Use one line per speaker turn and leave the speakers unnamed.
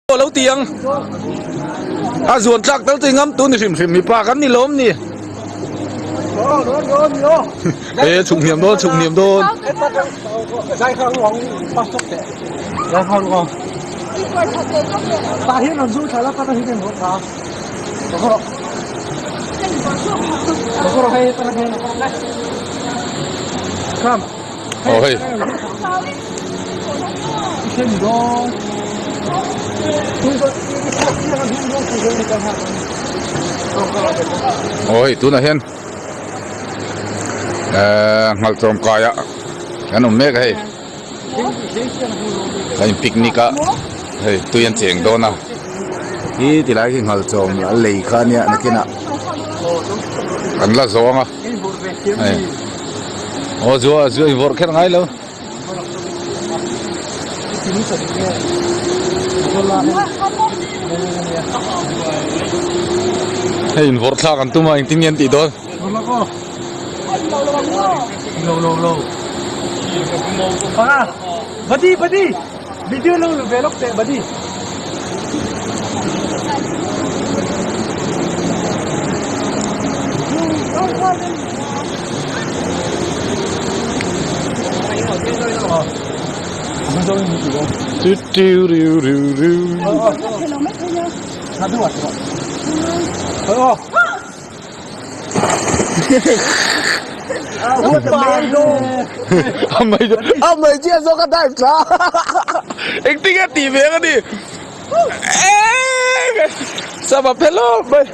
Lo ti ang. A zuan tlak tal chu ngam tu ni hrim hrim mipa kan ni lawm ni. E chhuk hniam dawn chhuk hniam dawn. Aw hei. Aw hei tunah hian ehh nghalchawm kaiah kan awm mek a hei a in picnic a hei tui an cheng dawn a hi ti lai khi nghalchawm a lei kha ania nakinah an la zawng a hei aw zua zua invawrh kher ngai lo. Hei invawrh thlak an tum a engtin nge an tih dawn. A hmeichhia zawk a dive tla engtin nge tih ve ang a ni sama phe lawp mai.